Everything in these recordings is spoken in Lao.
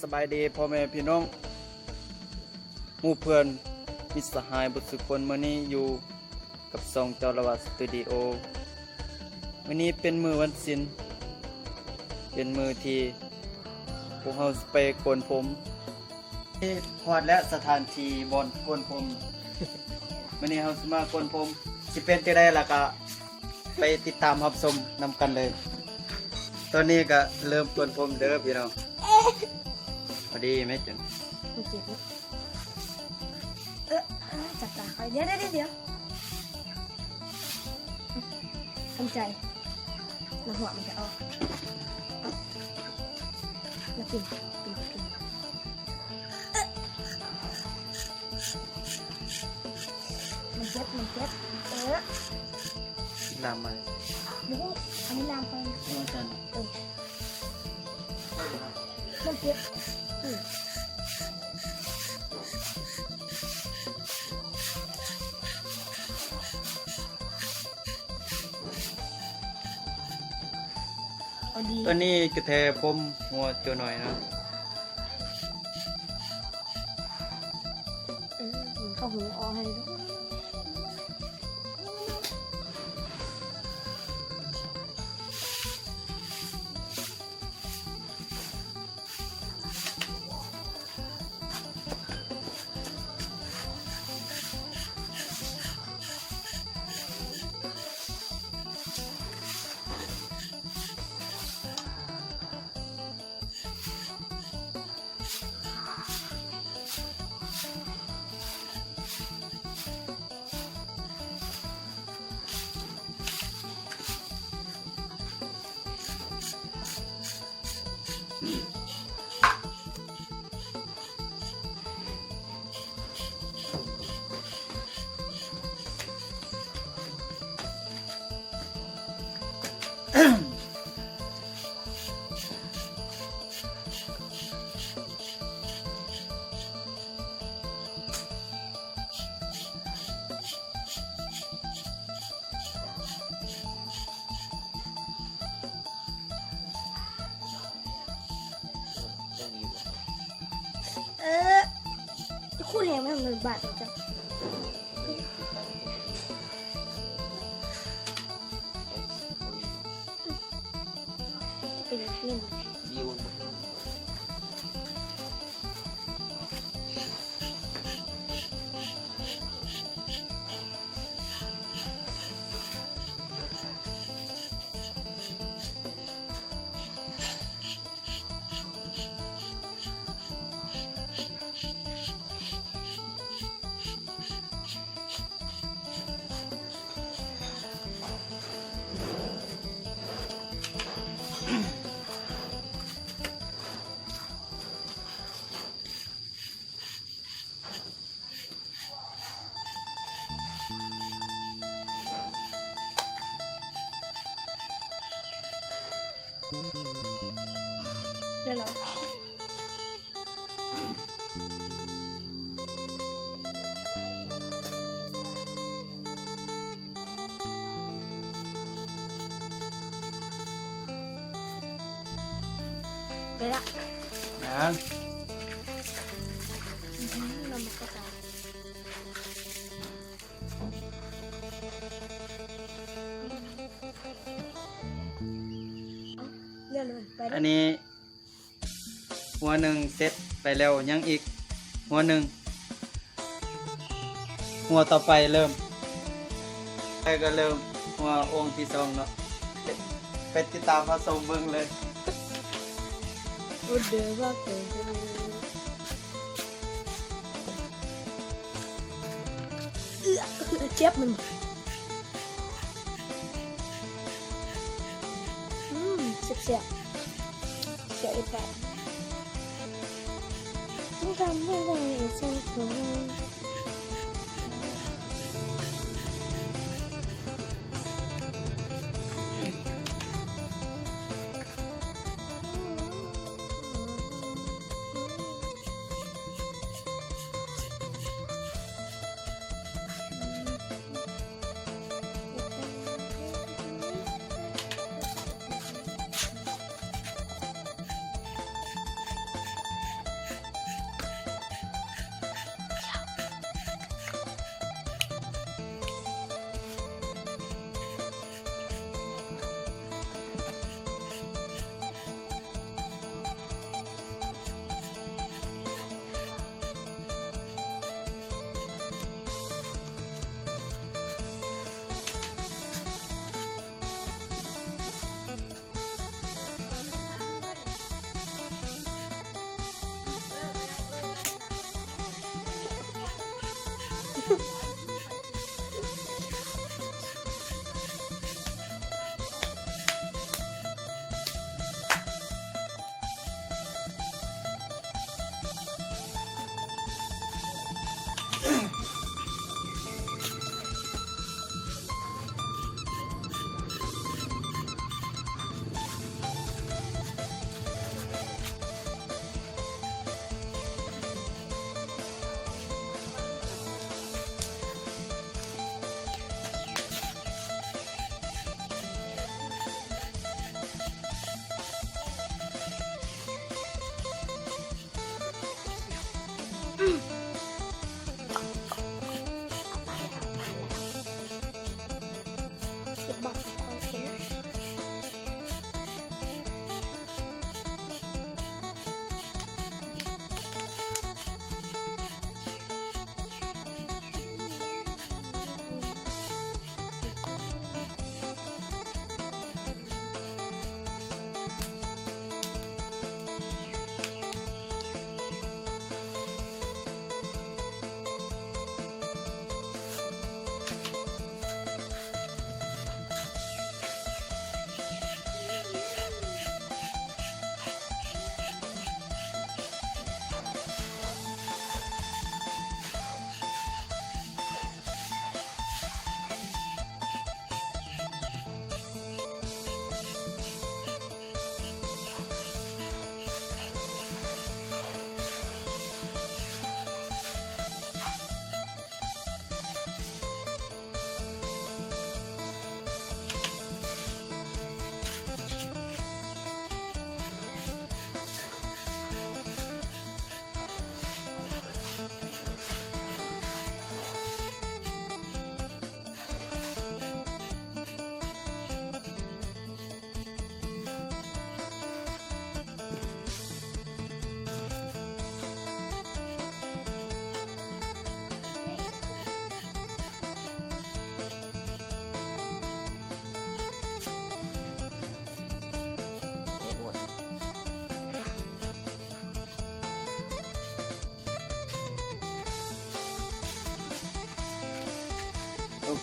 ສະບາຍດີພໍ່ແມ່ພີ່ນ້ອງ ໝູ່ເພື່ອນມິດສະຫາຍເບິດສູ່ຄົນ. ມື້ນີ້ຢູ່ກັບຊ່ອງເຈົ້າລະວະສະຕູດິໂອ. ມື້ນີ້ເປັນມື້ວັນສິນ ເປັນມື້ທີ່ພວກເຮົາຊິໄປໂກນຜົມ. ນີ້ຮອດແລ້ວສະຖານທີ່ບ່ອນໂກນຜົມ. ມື້ນີ້ເຮົາຊິມາໂກນຜົມ ຊິເປັນຈັ່ງໃດ ແລ້ວກະໄປຕິດຕາມຮັບຊົມນຳກັນເລີຍ. ຕອນນີ້ກະເລີ່ມໂກນຜົມເດີພີ່ນ້ອງ. ພໍດີແມ່ຈັນ ມັນເຈັບເນາະ. ເອີ ຈັບຕາຂ້ອຍ. ດຽວ ດຽວ ດຽວ ທຳໃຈ. ນ້ຳຫົວມັນຈະອອກ. ມາກິນ ກິນ ກິນ. ມັນເຈັບ ມັນເຈັບ. ເອີ ລາມມາ. ບໍ່ຮູ້ ອັນນີ້ລາມໄປ. ເອີ ມັນເຈັບ. ອືມ. ເອົາດີ ຕອນນີ້ກະແທຜົມຫົວໂຈນ້ອຍເນາະ. ເອີ ເຂົ້າຫູອອກໃຫ້. ເອີ ຄູແຮງແມ່ນມັນບາດຈັງ. ເປັນຫຍັງ? ໄດ້ລະ ນານ ອັນນີ້ ຫົວໜຶ່ງເສັດໄປແລ້ວ ຍັງອີກຫົວໜຶ່ງ ຫົວຕໍ່ໄປເລີ່ມ ໄປກະເລີ່ມຫົວອົງທີສອງເນາະ. ໄປຕິດຕາມຮັບຊົມເບິ່ງເລີຍ. ເຈັບມັນ ອືມ ແຊບໆ ແຊບອີກແທ້. ຕ້ອງທຳໃຫ້ໄວ ເຈົ້າຂອງ.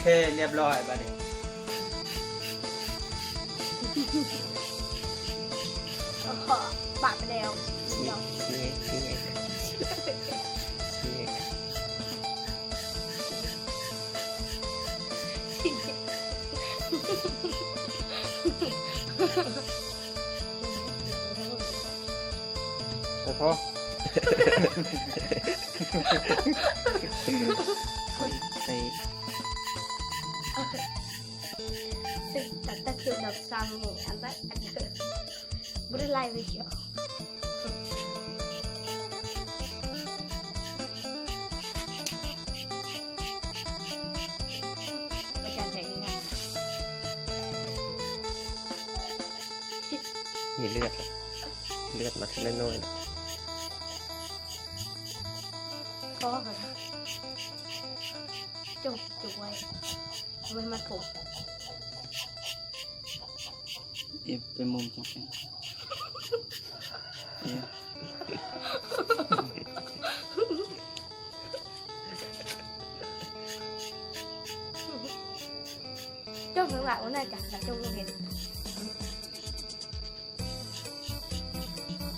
ເຄ ຮຽບຮ້ອຍບາດນີ້ ປະໄປແລ້ວ ຊິເຮັດ ຊິເຮັດ ຊິເຮັດ ພໍ ໃສ່ ຕັ້ງແຕ່ຄືນອກຊ່າງນີ້ ອັນໃດ ອັນ ບໍ່ໄດ້ໄລ່ໄປທ່ຽວ ມີເລືອດ ເລືອດມາທີລະໜ້ອຍ ພໍ ຈົບ ຈົບໄວ້ ເອົາໄວ້ມັດຜົມ ເອ ໄປມຸມຈັກແໜ່ ເອ ຈົບແລ້ວວ່າ ໂອ້ ໜ້າຈະຈົບແລ້ວເຫັນ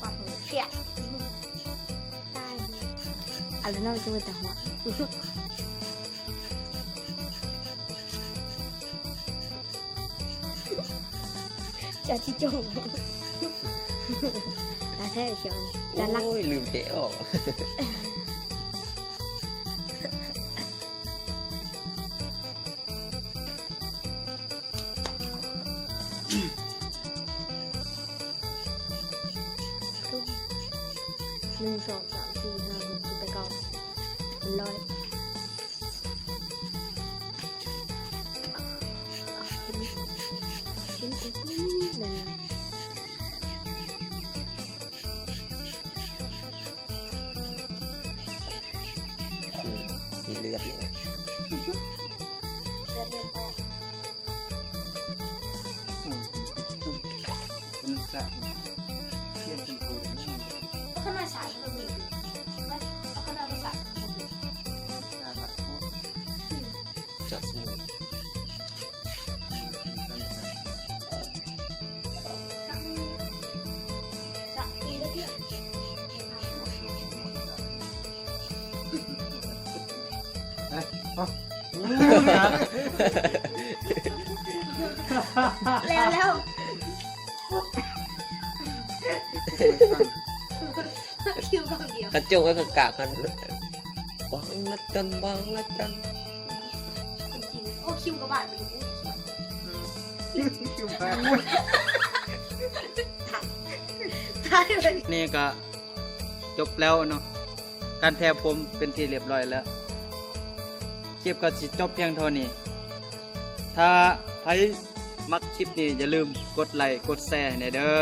ປາກເຂຍ ຕາຍ ອັນນັ້ນຄືແຕ່ຫົວ ຈະຊິຈົງ ຕາແທ້ຂຽວ ໂອ້ຍ ລືມເທອອກ ໜຶ່ງ ສອງ ສາມ ສີ່ ຫ້າ ຫົກ ເຈັດ ແປດ ເກົ້າ ເປັນຮ້ອຍ ເຫັນ ເຫັນອີກນິດໜຶ່ງ ອືມ ມີເລືອດນີ້ ເລືອດເລີຍ ອືມ ຄົນສະ ປ່ຽນເປັນຜູ້ ເອົາຂະໜາດສາຍເພິ່ນເລີຍ ເອົາຂະໜາດສາຍເພິ່ນເລີຍ ຈະສະໝຸນ ເອີ ແລ້ວ ແລ້ວ ຄິວກອງດຽວ ກະຈົງໄວ້ກາງໆ ຫັ້ນ ບາງລະຈັນ ບາງລະຈັນ ໂອ້ ຄິວກະບາດໄປຢູ່ ອືມ ຄິວບາດ ນີ້ກະຈົບແລ້ວເນາະ ການແທຜົມເປັນທີ່ຮຽບຮ້ອຍແລ້ວ ຄລິບກະຊິຈົບພຽງເທົ່ານີ້ ຖ້າໃຜມັກຄລິບນີ້ ຢ່າລືມກົດໄລກົດແຊໃຫ້ແດ່ເດີ.